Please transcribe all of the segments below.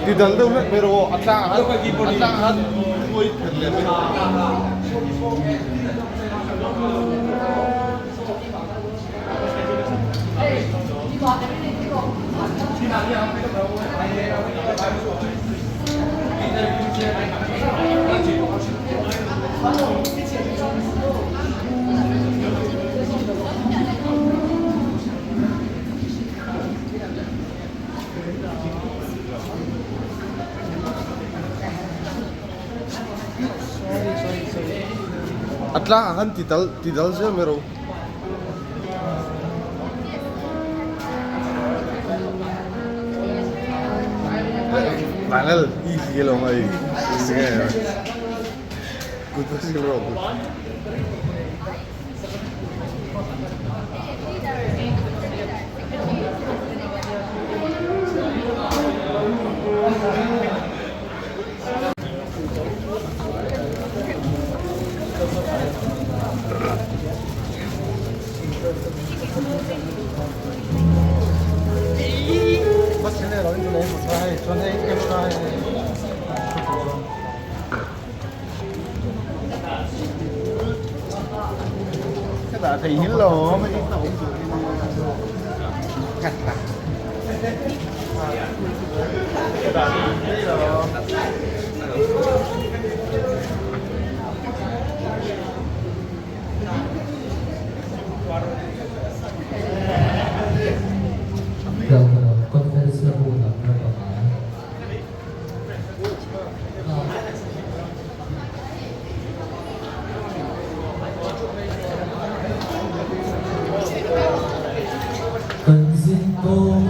Ti dal deuh hlek mai rawh aw, a tlang a a tlang a hnuai pher leh mai rawh. A tlang ah khan ti dal ti dal zel mai rawh. Vangal i hli lo mai Good Conference na una na Kan zin kawng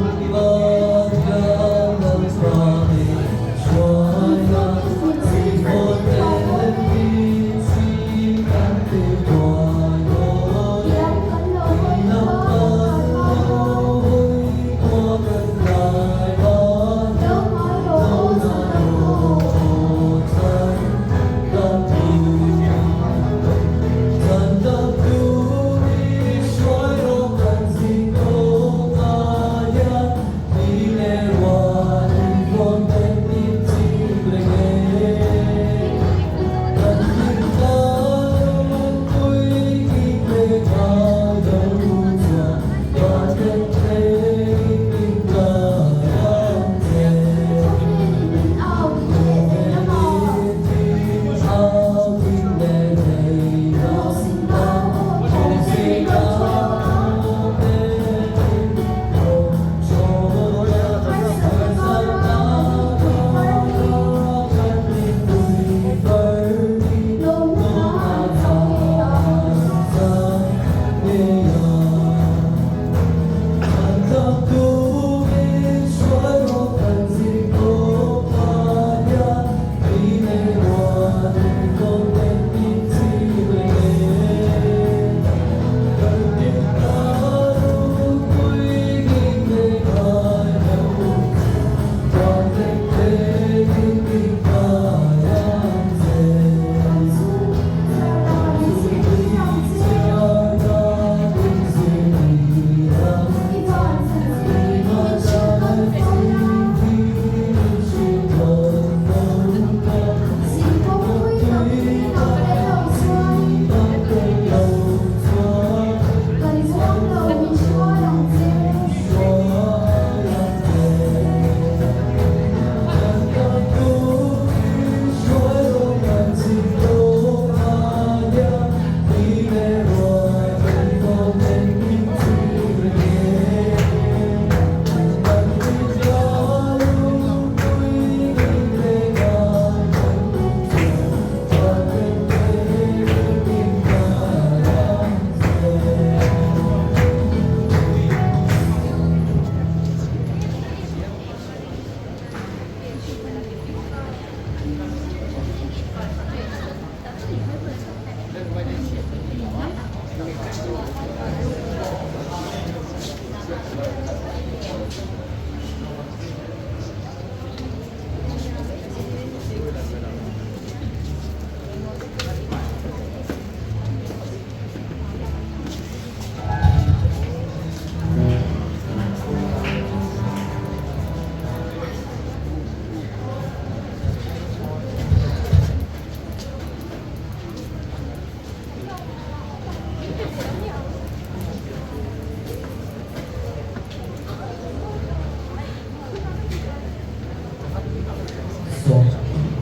Sawm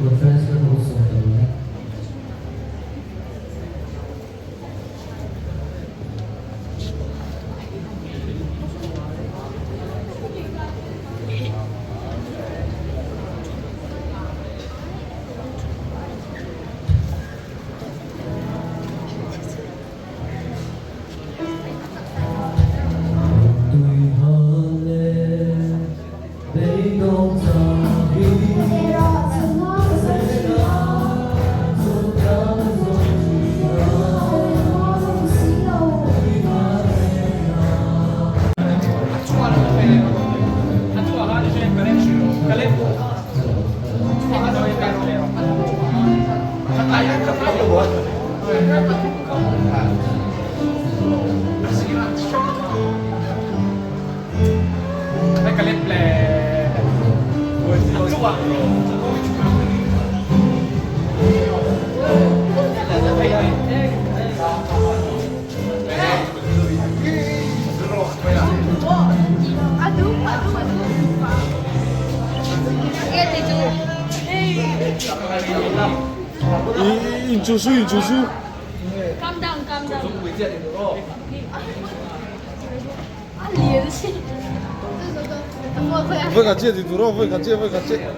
conference la pawh 15. In chu su in chu su. Calm down, calm down. Voi khat chiah ti tur aw, voi khat chiah, voi khat chiah.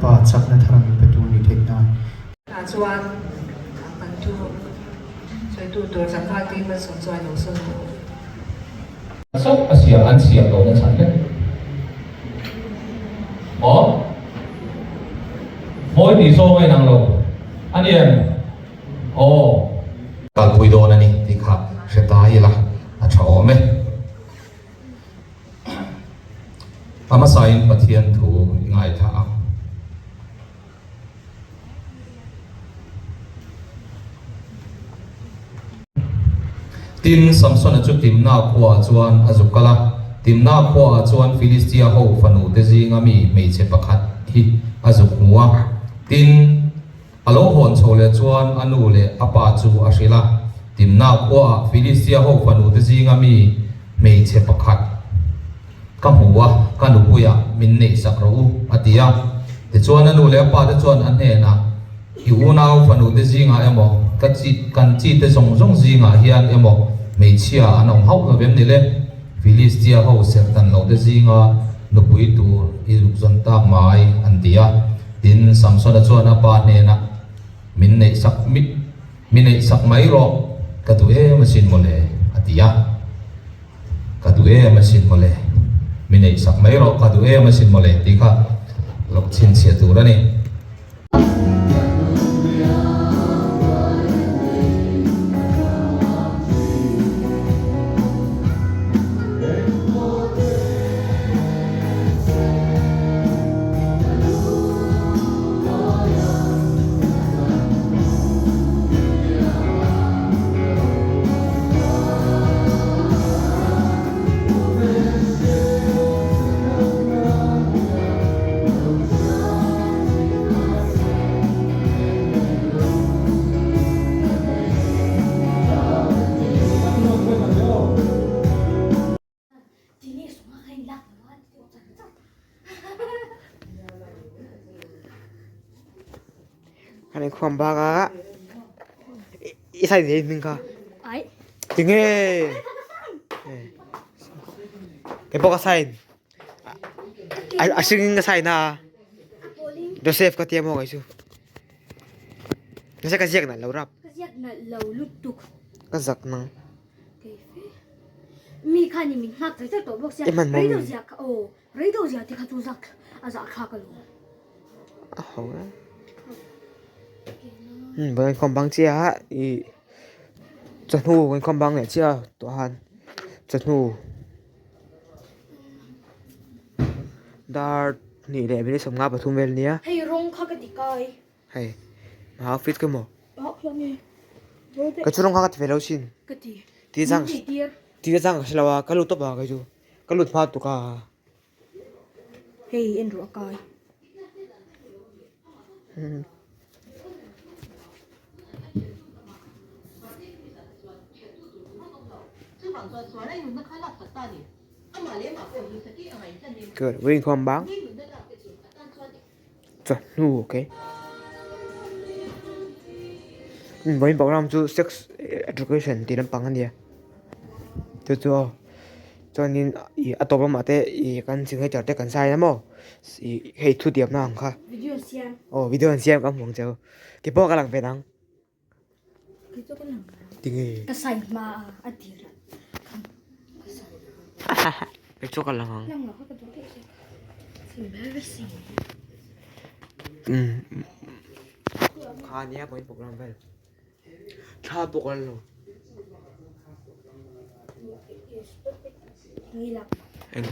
Lalpa chakna thar min pe tur ni theih nan. Tah chuan kan thu sawitu tur changkha te malsawm chuan lo sawi rawh u. Chauh a siam an siam lohna chhan vek maw? Mawi tih zawng a inang lo a ni em? Aw. Kalpui dawn a ni tih kha hre ta ila a tha awm e. A hmasain Pathian thu i ngaithla ang. Tin, Samsona chu Timna khuaah chuan a zuk kal a. Timna khuaah chuan Filistia ho fanute zinga mi hmeichhe pakhat hi a zuk hmu a. Tin, a lo hawn chho leh chuan a nu leh a pa chu a hrilh a. Timna khuaah Filistia ho fanute zinga mi hmeichhe pakhat ka hmu a, ka nupuiah min neihsak rawh u, a ti a. Tichuan a nu leh a pate chuan a hnenah, I unau fanute zingah emaw, ka chi, kan chite zawng zawng zingah hian emaw hmeichhia an awm hauh lo vem ni le? Filistia ho serhtan lote zinga nupui tur i zuk zawn tak mai, an ti a. Tin, Samsona chuan a pa hnenah, Min neihsak mi, mi neihsak mai rawh, ka duh em asin mawle, a ti a. Ka duh em asin mawle, mi neihsak mai rawh, ka duh em asin mawle tih kha lo chhinchhiah tur a ni. Kan inkhawm bak a i sign ve hming kha tinge kei pawh ka sign a hring in ka sign a Joseph ka tia maw kei chu nasa ka ziak nalh lo rap ka zak nang. Mi kha ni min nghak char char tawh bawk sia rei deuh zia kha aw rei deuh zia te kha chu zak a zah thlak alawm. A ho e. Vawiin khawm bang chiah a ih chawhnu vawiin khawm bang leh chiah a tawh han chawhnu dar hnih leh minute 53 vel ania. Hei rawng kha ka ti kai. Hei hau fit ka maw? Ka chu rawng kha ka ti ve lo sin. Ka ti. Ti chang ti chang ka hre lo a ka lut tawp a kei chu ka lut hma tuk a. Hei en rawh a kai. Good, wing khawm bang. Chawhnu ok vawiin program chu sex education tih lampang a nia chu chu aw chuanin ih a tawp lamah te ih kan signature te kan sign a maw ih hei thu diamna ang kha aw video an siam ka hmu ang che u tipawh ka lang ve ang tinge ka sign hma a tir kei chu ka lang ang kha nia pawhin program vel thla pawh ka la lo eng.